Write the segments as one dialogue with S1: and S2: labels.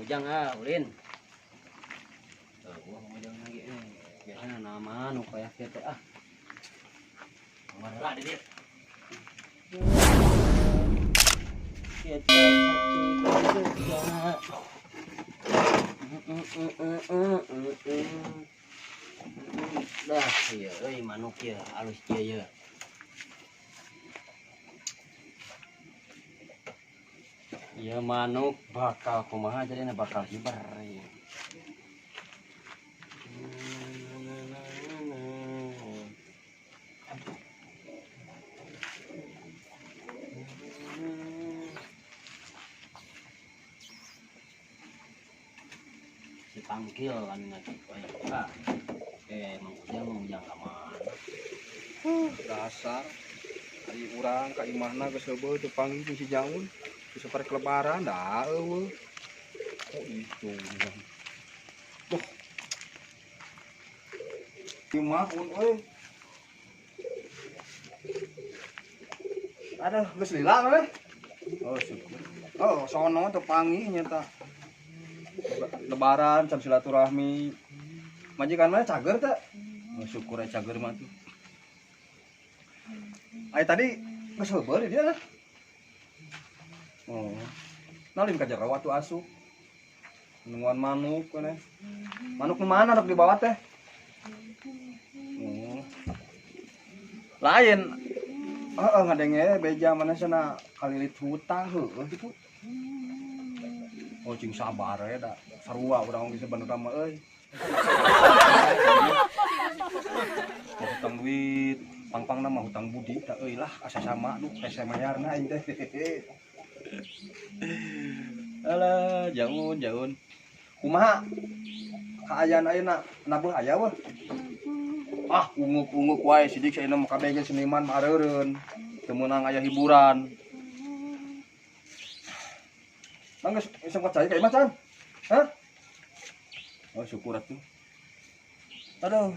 S1: Ujang ah, ulin. Tuh, gua Mang Ujang lagi eh. Biasanya nama nu kayak kieu teh ah. Mana lah dia. Kita dah, iya, euy manuk ieu alus kieu ye. Ieu manuk bakal kumaha jadina bakal hibar ieu. Si Pangkil anu nanti ah Mang Ujang, Mang Ujang ka mana?
S2: Dasar ari urang ka imahna geus heubeul teu panggih jeung si Jaun. Geus parek lebaran da eueuh. Oh itu. Duh. Imah un euy. Aduh, geus lila euy. Oh, syukur. Oh, sono teu panggih nya tah. Lebaran can silaturahmi. Majikan mana cager teh? Oh, syukur aya cager mah tuh. Ai tadi geus heubeul di dia lah. Oh. Nalim ka jero atuh asup. Nungguan manuk keneh. Manuk nu mana rek dibawa teh? Oh. Lain. Heeh, ngadenge beja mana cenah kalilit hutang heueuh kitu. Oh, cing sabar we da. Sarua urang geus sebenarna mah euy. Mau hutang duit, pang-pangna mah hutang budi da euy lah asa sama duh hese mayarna aing teh. Alah, jaun jaun. Kumaha? Kaayaan ayeuna nabuh aya weh. Ah, unguk-unguk wae sidik saena mah kabeh ge seniman mah areureun. Teu meunang aya hiburan. Nang geus sempat cai ka imah can? Hah? Oh, syukur atuh. Aduh.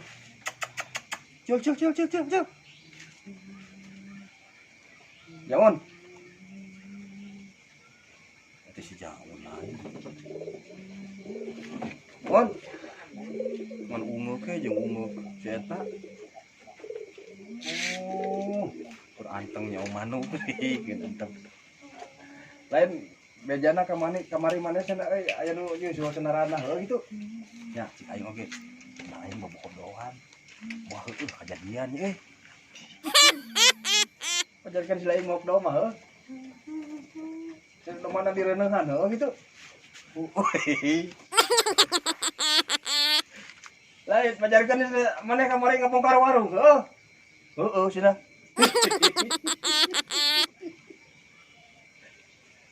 S2: Cil cil cil cil cil cil. Jaun. Itu si Jaun lain. Mon. Ngan ungeuk ge jeung ungeuk si eta. Oh, beranteng nyawa manuk gitu anteng. Lain bejana kamari kamari mana cenah euy aya nu nyusul cenah heuh gitu. Ya, cik aing oge. Nah, aing bobogohan. Wah, heueuh kajadian euy. Kajadian si lain ngok mah heuh. Cenah mana direuneuhan heuh gitu. Uy. Lain pajarkeun maneh kamari ngabongkar warung heuh. Heueuh cenah.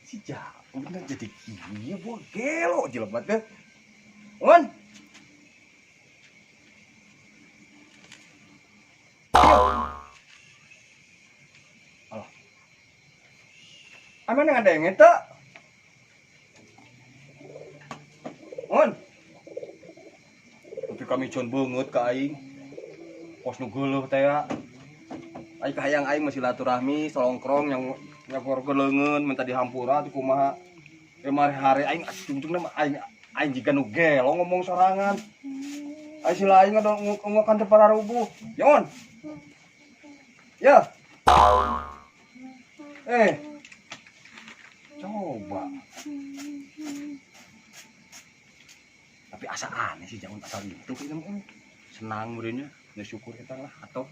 S2: Si Jaun jadi kieu buah gelo jelema teh. Un. Alah. Amana ngadenge teu? Un. Tapi kami con beungeut ka aing. Pos nu geuleuh teh ya. Aing kahayang aing mah silaturahmi solongkrong yang nyakor leungeun minta dihampura teh kumaha. Mari hare aing tungtungna mah aing aing jiga nu gelo ngomong sorangan. Aing sila aing ngadongok teh pararuguh. Yon. Ya. Coba. Tapi asa aneh sih jangan asal itu kita mah. Senang meureunnya, ya syukur kita lah atau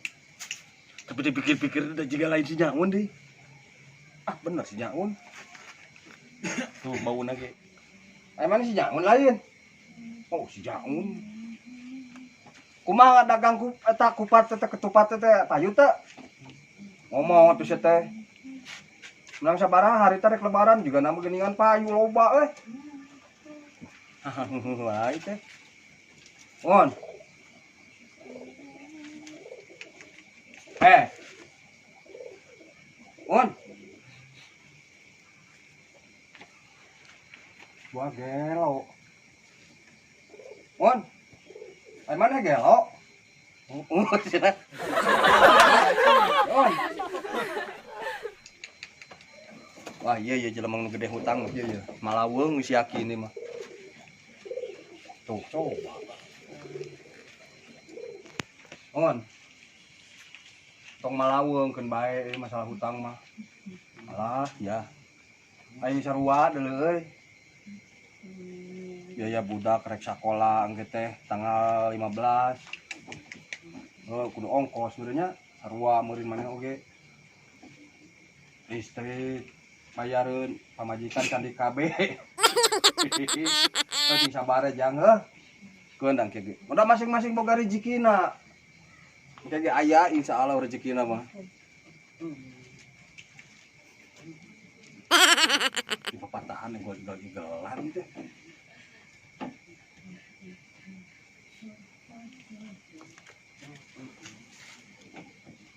S2: tapi dipikir-pikir udah juga lain si Jaun deh. Ah bener si Jaun. Tuh bau lagi. Mana si Jaun lain? Oh si Jaun. Kumaha dagang ku eta kupat teh ketupat teh payu teh. Ngomong atuh sia teh. Menang sabaraha hari teh rek lebaran juga nama geuningan payu loba euy. Wae teh. On. On. Wah gelo. On. Ai mana gelo? Oh, cenah. On. Wah, iya iya jelema nu gede hutang iya iya. Malaweung si Aki ini mah. Tuh coba. On. Tong malaweng keun bae masalah hutang mah. Alah ya. Aing sarua deuleu euy. Biaya budak rek sakola engke teh tanggal 15. Heuh kudu ongkos meureun nya sarua meureun maneh oge. Listrik bayareun pamajikan can di KB. Heuh sing sabar jang heuh. Keun dang kieu ge. Udah masing-masing boga rezekina. Engke ge aya insyaallah rezekina mah. Di pepatahan gua igel-igelan teh.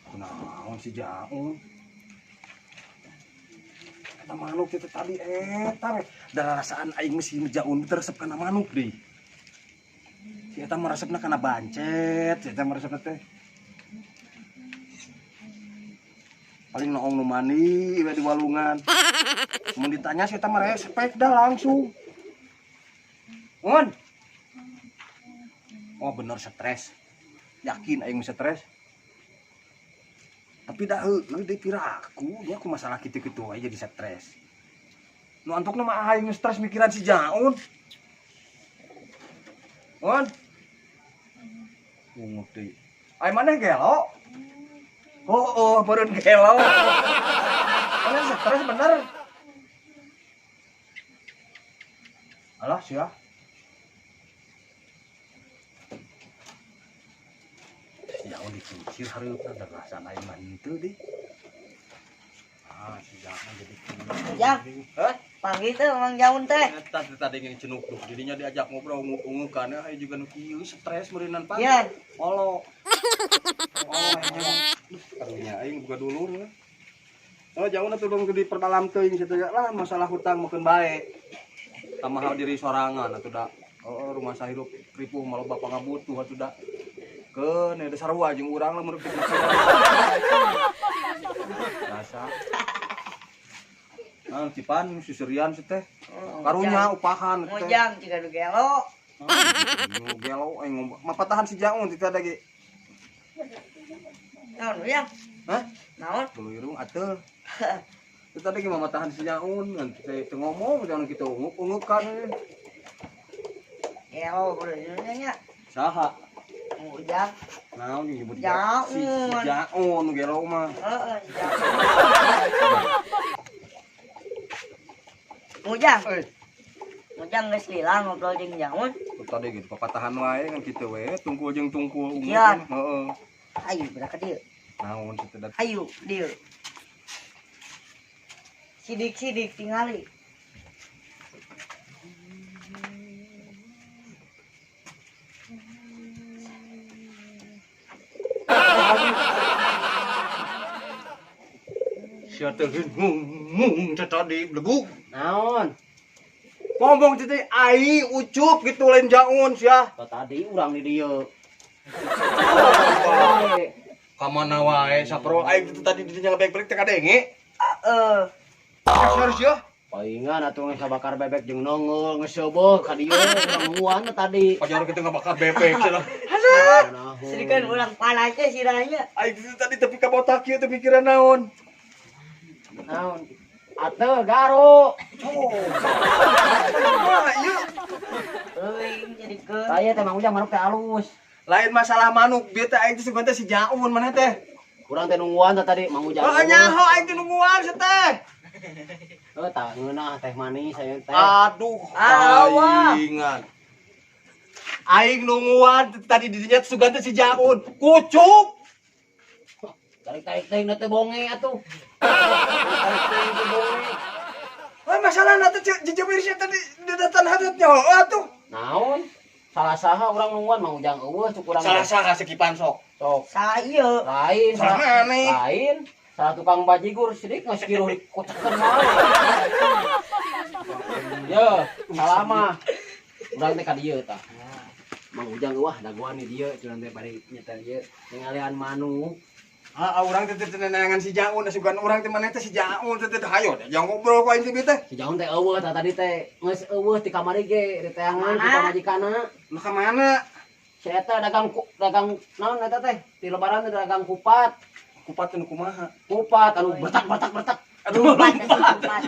S2: Kunaon si Jaun? Eta manuk teh tadi eta we. Da rasaan aing mah si Jaun teh resep kana manuk deui. Si eta mah resepna kana bancet, si eta mah resepna teh. Paling noong nu mani we di walungan. Mun ditanya si eta mah respek dah langsung. Mun. Oh bener stres. Yakin aing mah stres. Tapi dah heueuh deui piraku, dia aku masalah kitu-kitu aja jadi stres. Nu antokna mah aing stres mikiran si Jaun. Mun. Ungut deui. Ai maneh gelo? Oh, meureun gelo. Maneh stres bener. Alah sia. Si Jaun dikucir hareupna da rasana aing mah henteu deui. Ah, si Jaun jadi kieu.
S3: Jang.
S2: Hah?
S3: Panggil teh Mang Jaun teh.
S2: Eta teh tadi yang cenuk duh jadinya diajak ngobrol ungu-ungukan aya juga nu kieu stres meureunan pan.
S3: Iya.
S2: Olo. Oh, karunya aing buka dulur ya. Oh, jauh atuh dong diperdalam teuing situ ya lah masalah hutang meukeun bae. Tamaha diri sorangan atuh da. Oh, rumah sahirup ripuh mah loba pangabutuh atuh da. Keun da sarua jeung urang lah mun rasa. Nah, cipan siserian si teh. Karunya upahan teh.
S3: Ngojang jiga nu gelo.
S2: Nu gelo aing ngomong mapatahan si Jaun teh ada ge.
S3: Naon ya?
S2: Hah?
S3: Naon?
S2: Bulu irung ateul. Itu tadi ge mamatahan si Jaun ngan teh ngomong jangan kitu unguk-ungukan.
S3: Gelo bulu irungnya nya.
S2: Saha?
S3: Ngojang.
S2: Naon nyebut
S3: Jaun.
S2: Si Jaun nu gelo mah.
S3: Heeh, si Jaun. Ngojang.
S2: Euy.
S3: Ngojang geus lila ngobrol jeung Jaun.
S2: Itu tadi gitu papatahan wae kan kitu we, tungkul jeung tungkul ungu.
S3: Iya.
S2: Heeh.
S3: Ayo berangkat dieu.
S2: Naon situ da.
S3: Ayo dieu. Sidik-sidik tingali.
S2: Sia teh ngomong teh tadi blegug.
S1: Naon?
S2: Ngomong teh ai ucup gitu lain Jaun sia.
S1: Tadi urang di dieu.
S2: Kamana wae saprol aing teh tadi di dinya ngebek-bek teh kadenge.
S3: Heeh.
S2: Serius ya?
S1: Palingan atuh geus bakar bebek jeung nongol geus seubeuh ka dieu urang nguan tadi.
S2: Pajar kitu ngabakar bebek cenah.
S1: Aduh.
S3: Sedikeun urang panasnya sirahnya.
S2: Aing teh tadi tepi ka botak kieu teh mikiran naon.
S1: Naon? Atuh garo.
S2: Wah, ieu
S3: Euy, jadikeun.
S1: Saya teh Mang Ujang manuk teh alus.
S2: Lain masalah manuk, bieu teh aing teh sebenarnya si Jaun maneh teh.
S1: Kurang teh nungguan teh tadi Mang Ujang.
S2: Heeh nyaho aing teh nungguan si teh.
S1: Heuh tah ngeunah teh manis saya teh.
S2: Aduh, palingan. Aing nungguan tadi di dinya sugan teh si Jaun. Kucup.
S1: Tarik-tarik teh teh bonge atuh. Tarik teh teh bonge.
S2: Ah masalahna teh jejewir sia tadi di datan hadatnya heuh atuh.
S1: Naon? Salah saha urang nungguan Mang Ujang eueuh cuk urang.
S2: Salah saha sekipan sok.
S1: Sok.
S3: Salah ieu.
S1: Lain
S2: Salah maneh.
S1: Lain. Salah tukang bajigur sidik geus kiruh dikocekeun wae. Ye, salah mah. Urang teh ka dieu tah. Mang Ujang wah dagoan di dieu cenah teh bari nyetel ieu ningalian manuk.
S2: Ah, urang teh teh neangan si Jaun, asugan urang teh maneh teh si Jaun teh teh hayo deh. Jangan ngobrol ku aing teh teh.
S1: Si Jaun teh eueuh tah tadi teh geus eueuh ti kamari ge diteangan ku
S3: Mana?
S1: pamajikanna.
S2: Lu ka mana?
S1: Si eta dagang dagang naon eta teh? Di lebaran teh dagang kupat.
S2: Kupat nu kumaha?
S1: Kupat anu bertak bertak bertak.
S2: Aduh,
S3: Kupat, kupat.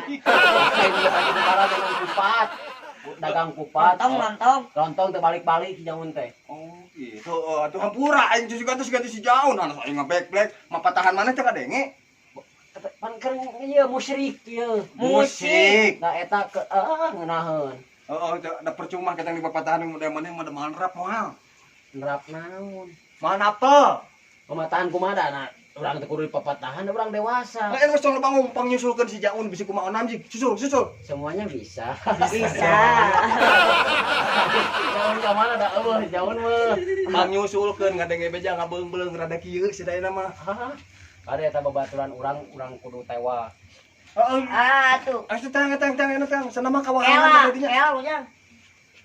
S1: Lain lebaran dagang kupat. Dagang kupat.
S3: Lontong, lontong.
S1: Lontong teh balik-balik si Jaun teh.
S2: Oh, gitu. Oh, atuh hampura aing teh sugan teh si Jaun. Hanas aing ngabek-blek, mapatahan maneh teh kadenge.
S1: Pan keur ieu musyrik ieu.
S2: Musik.
S1: Nah eta ke ngeunaheun.
S2: Heeh, da percuma kita di papatahan udah maneh mah manrap moal.
S1: Nerap naon?
S2: Moal napel.
S1: Pematahan kumaha nah urang teh kudu dipapatahan urang dewasa.
S2: Lah geus tong bangun pang nyusulkeun si Jaun bisi kumaha namjig. Susul, susul.
S1: Semuanya bisa.
S3: Bisa.
S1: Jaun ka mana da eueuh jaun mah.
S2: Pang nyusulkeun ngadenge beja ngabeung-beung rada kieu si daena mah.
S1: Hah? Kade eta babaturan urang urang kudu tewa.
S2: Heeh.
S3: Ah, tuh.
S2: Ayo tang tang tang tang sana mah
S3: Kela,
S2: kawahan tadinya.
S3: kela ujang.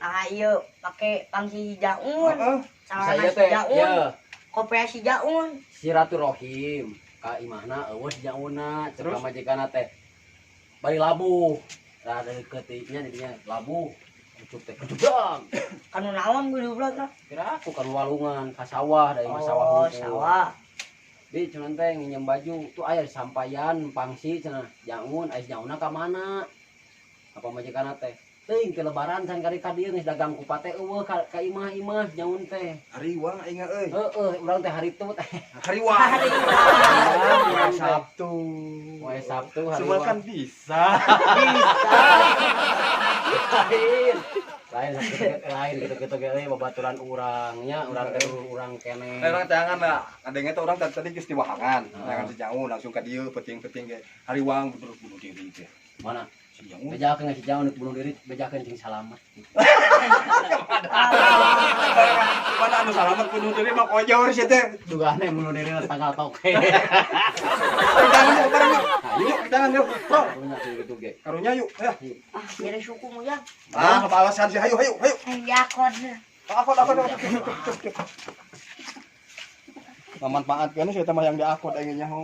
S3: Ah, iya, pakai pangsi Jaun.
S2: Heeh.
S3: Celana
S1: Saya
S3: si
S1: teh
S3: Jaun.
S1: ya
S3: Kopiah si Jaun.
S1: silaturahim ka imahna eueuh si jaunna cek
S2: Terus?
S1: pamajikanna teh. Bari labuh. Nah dari ketiknya didinya labuh. Ucup teh kejugang.
S3: Kanu naon gue dublok lah.
S1: Kira aku kan walungan ka sawah dari mah sawah
S3: Oh,
S1: hungkul.
S3: sawah.
S1: Di cenah teh nginjem baju tuh aya sampayan pangsi cenah jaun aya jaunna ka mana? Apa majikanna teh? Teuing teh lebaran can kali ka dieu geus dagang kupat teh eueuh ka imah-imah jaun teh.
S2: Hariwang aing euy.
S1: Heeh, urang teh haritu teh.
S2: Hariwang.
S1: Hariwang.
S2: Sabtu.
S1: Poe Sabtu
S2: Semua
S1: hariwang.
S2: kan bisa.
S3: Bisa.
S1: Lain. Lain lain gitu-gitu ge euy babaturan urangnya, urang teh urang keneh.
S2: Nah, urang teangan lah. Adanya tuh orang tadi geus diwahangan.
S1: Heeh.
S2: Teangan si Jaun langsung ka dieu penting-penting ge. Hariwang terus bunuh diri teh.
S1: Mana?
S2: Si Jaun.
S1: Bejakeun si jaun bunuh diri, bejakeun cing salamet.
S2: Mana anu salamet bunuh diri mah kojor sih teh.
S1: Dugaane bunuh diri na tanggal toke.
S2: Tangan yuk, bareng yuk. Yuk, tangan yuk. Bro,
S1: Punya gitu ge.
S2: karunya yuk. Ya.
S3: Ah, jadi suku ujang.
S2: Ah, kebalasan sih. Hayu, hayu, hayu.
S3: Jakon.
S2: Aku, aku, aku. Memanfaatkan sih mah yang diakut aing nyaho.